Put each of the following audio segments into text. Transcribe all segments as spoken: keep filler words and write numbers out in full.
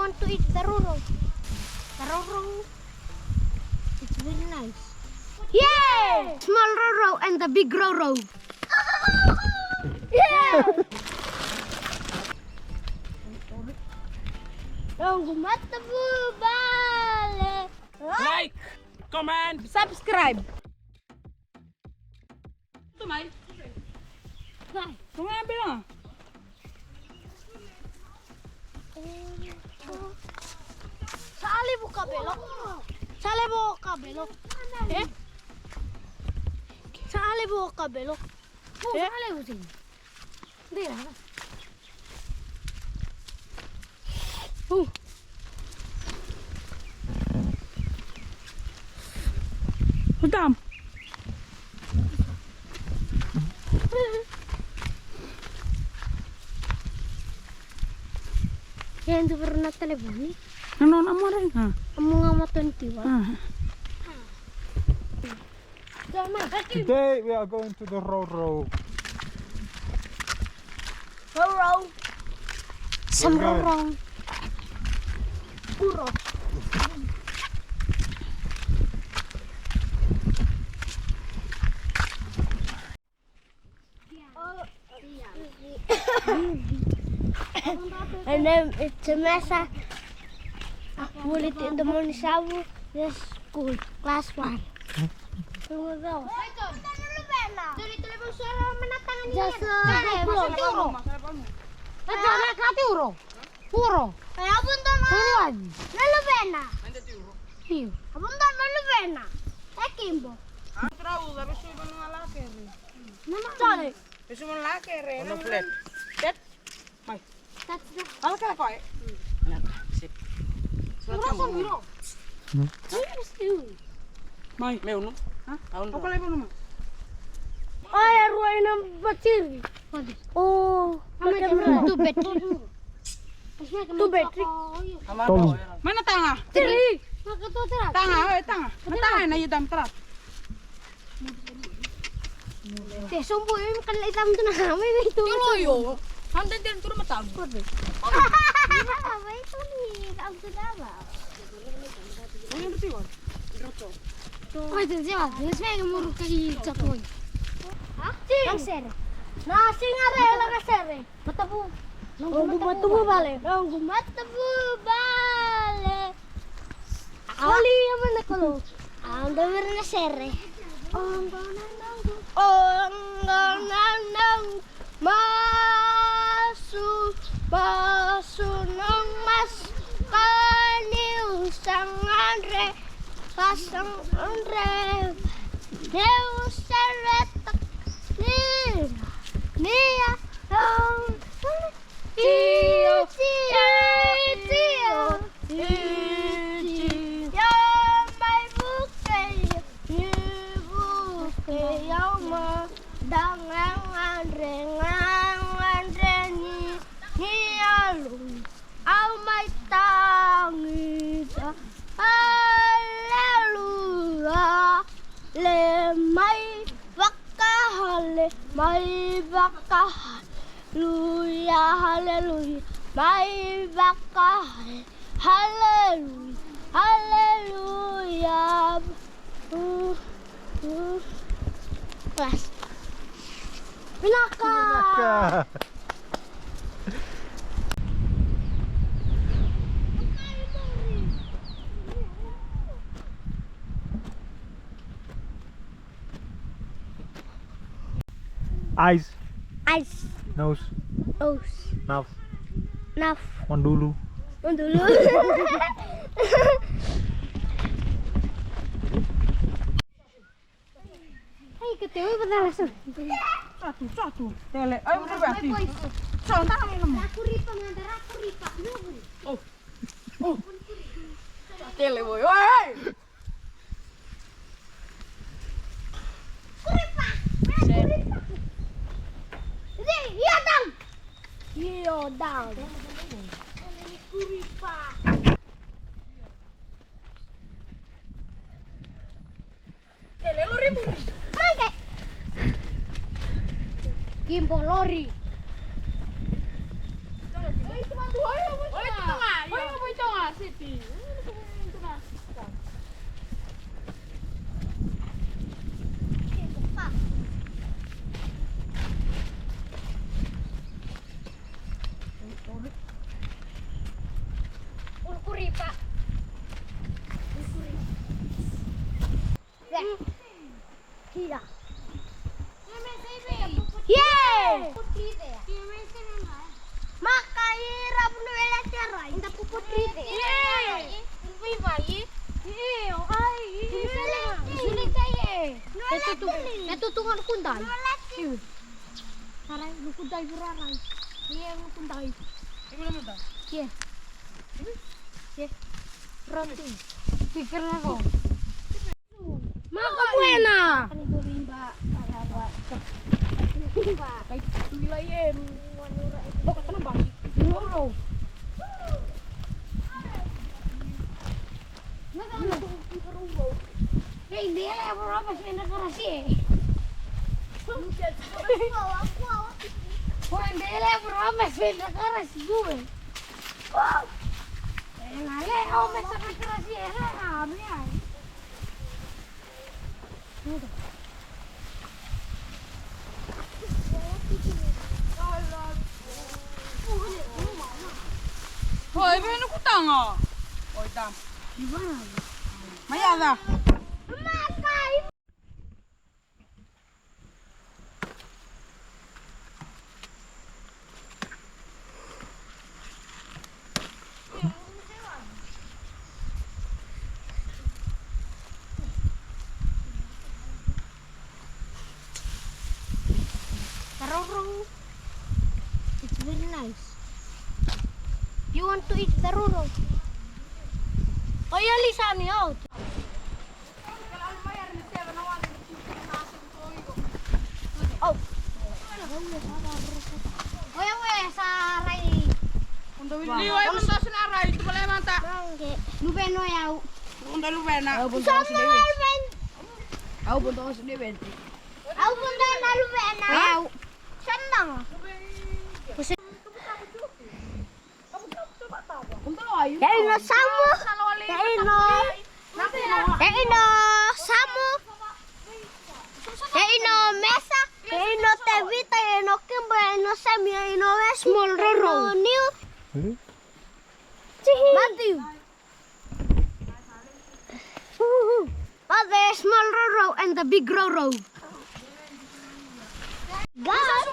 To eat the roro. The roro. It's very nice. Yay! Small roro and the big roro. Yeah! Noqu matavuvale. Like, comment, subscribe. Tu mai. Mai. Tu mai, Abila. Sa levu cabelo. Sa levu cabelo. Eh? Sa levu cabelo. Eh? Sa levu sini. Dira. Uh. Utam. Ia, dua vei rau na talevoni. Nona, nona, mo rai ga. Mo ga matoni tiwa. Ah. Today we are going to the roro. Roro. Some roro. Kuro. And then it's a mess. Put it in the morning shower. This school, class one. Here we go. Just, uh, Uro. Uro. Uro. Io. Apunta na luvena. E kimbo. Sorry. Mai. Ala kala koe. Sip. Mai. Meu nu. Ha? Au nu. Au kala ibu nu ma. Ai, a rua ina batiri. Oh, ama kemera. Tu battery. Tu battery. Tolu. Mana taga? Three. Taga, oi, taga. Mana taga na ida matra. Te sombu, e, kan lai tamu tu na, mai, mai tu. Tilo yo. Anda dia tu na matamu. Mai tu ni, tamu tu na ba. Mai tu tiwa. Oi, tu tiwa. Ni sega muru kai cakoi. Akti. Yang sere. Na singa re la ka sere. Matavu. Noqu matavuvale. Noqu matavuvale. Oli, ia mana kolo. Au dau vira na sere. Oqo na noqu. Oqo na noqu. Masu, masu noqu masu. Kaniu sa gadre, ka sa gadre. Deu sere takira. Nia, au, Tio, tio, tio, tio, mai vukei, ni vukei au ma da gagadre, gagadre ni, ni yaloi, au mai tagita. Aleluya, le mai vaka Hale mai vaka, haleluya, haleluya, mai vaka, haleluya, haleluya. Uh, uh. Vinaka. Vinaka. Eyes. Eyes. Nose. Nose. Mouth. Mouth. Madulu. Madulu. Ai, que te oigo dar razón. Satu, satu. Tele. Ai, udah berarti. So, tak kami nemu. Rakuripa, manda rakuripa. Oh. Oh. Tele, boy. Oi, oi. Kimbo lori. Ia. Ia. Maka ira vunu vela tera. Inda pupu trite. Ia. Vai vai. Ia, ai. Ia. Ia tutu. Ia tutu ngana kudai. Ia. Arai, nu kudai vura arai. Ia, nu kudai. Ia. Ia. Roti. Fikir na ko. Maka buena. Kai tuila yeru. Boka tana basi. Roro. Hey, dele ya bro, pas main dekorasi. Hey, dele ya bro, pas main dekorasi gue. Hey, dele ya bro, pas main dekorasi gue. Oi, vei na kutaga. Oi, tam. Mai yaca. Taroro. It's very nice. You want to eat taroro? Oh, yeah, Lisa, me out. Oh. Oya, oya, sa rai. Liwa, e vodoso na rai, tu bale mata. Luvena o yau. Unda luvena. Au vodoso na luvena. Au vodoso na luvena. Au. Sa manga. Kei no Samu, kei no, kei no Samu, kei no Mesa, kei no Tevita, kei no Kimbo, kei no Sami, kei no Wes, small roro. Kei no Niu. Matthew. Oh, the small roro and the big roro. God.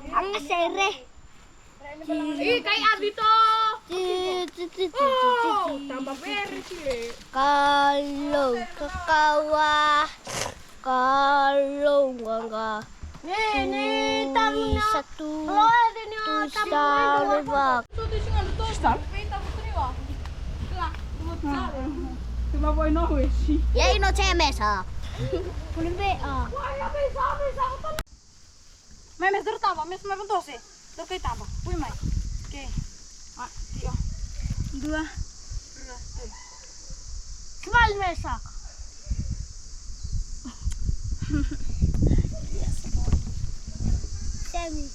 Anga sere. Ih, kai Avito. Ti, ti, ti, ti, ti, ti, ti. Oh, tamba vere sile. Kalou, kakawa. Kalou qaqa. Ni, ni, tamu na. Satu. Kalou, ni, ni, tamu na. Tusa, leva. Tusa. Ia ino Jemesa. Pulibea. Mai, mes, duru taba, mes, mai vodoso. Duru kai taba, pui mai. Okei. A, tio. Dua. Dua, tolu. Smile, mes, saka. Yes, boy. Semi.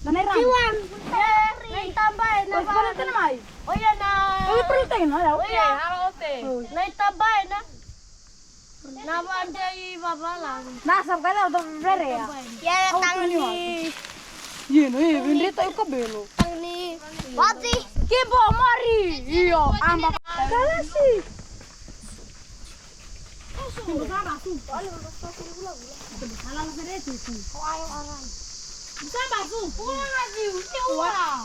Na mai rau. Tiwan. Nai tabai na. Oi, vara tena mai. Oia na. Oi, pruta ina, oia. Oia. Nai tabai na. Na vade i vavala. Na sa vale o verea. Ia tagni. Ia no e vendreta o cabelo. Tagni. Vati. Kibo mori. Io amba. Kalasi. Kibo sa basu. Ala la verea tu. Sa basu. Ua na viu. Ua.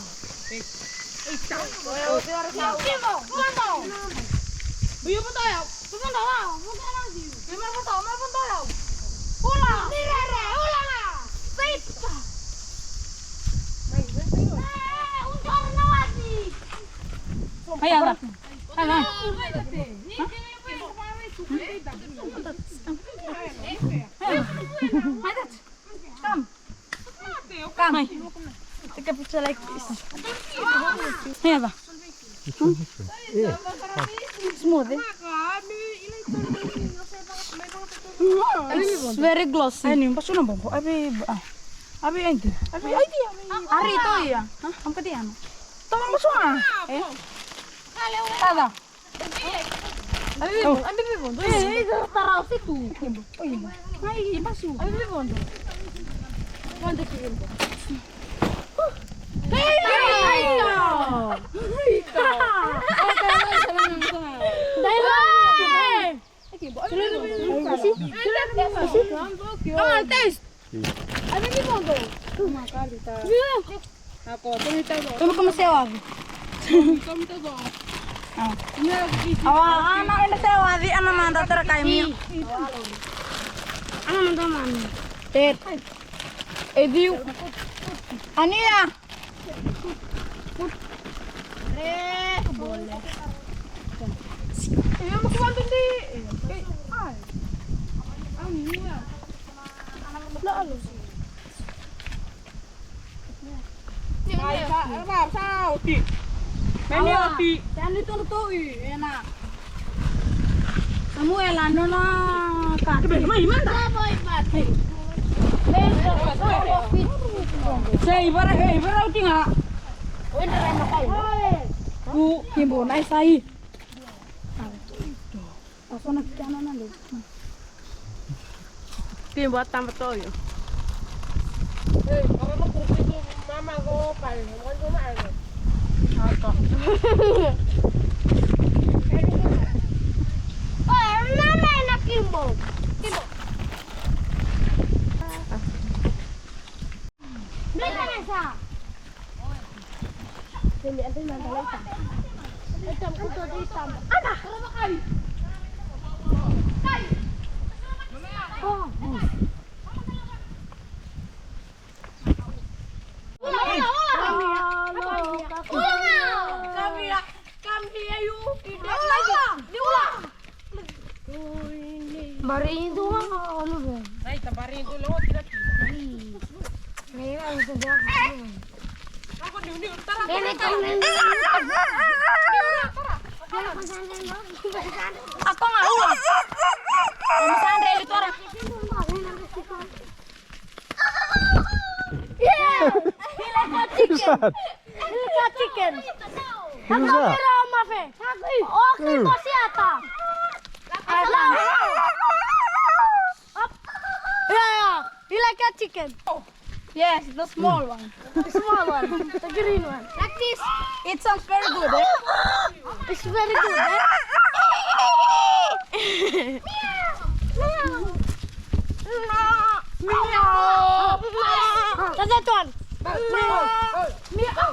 Come. Come. Take a picture like this. Here, va. Smooth, eh? It's very glossy. Ai, ni basu na bobo. Abi, ah. Abi, aunty. Abi, aunty, abi. Ari, to ia. Hah? Am kati ano. Toma basu na. Eh? Tada. Abi, abi, abi, abi. Eh, eh, tarau situ. Ai, basu. Abi, abi, abi. Manda ki. Hey, hey, hey. Hey. Come on, taste. Toma, toma, toma, toma. Awa, ana ena sewaci, ana mada tara kai mio. Ana mada mami. Ter. E viu. Ania. Mai sa, sa oti. Mai ni oti. Samuela, nona ka. Mai, manda. Sei, vara, ei, vara uti ga. Ku, kimbo, nai sai. Kimbo, tamba toyo. Mama ena kimbo. Kimbo. Baridu, olu be. Ai, ta baridu lo, tira, tira. Ako nga ua. Ang sandre, tora. Yeah! He like a chicken. He like a chicken. Who's that? Okay, Kosiata. Yeah, yeah. He like a chicken. Yes, the small one. The small one. The green one. Like this. It sounds very good, eh? It's very good, eh? Meow. Meow. That's that one. Meow. Meow.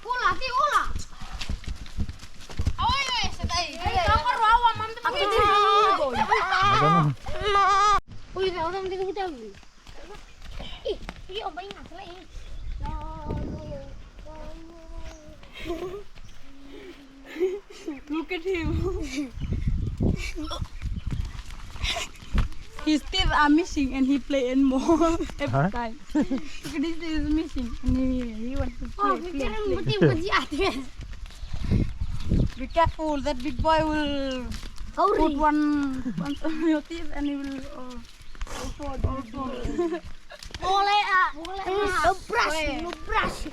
Ula, ti ula. Oi, oi, se dai. Ei, ka ko rawa, mam te. Ui, ka o mam te ka buta. Ih, ih, o bai na sala, ih. Look at him. His teeth are missing and he play anymore every time. Look at this, is missing and he, he wants to play, play, play. Be careful, that big boy will put one, one of your teeth and he will, uh, also, also. Ole, ah, ole, ah. No brush, no brush.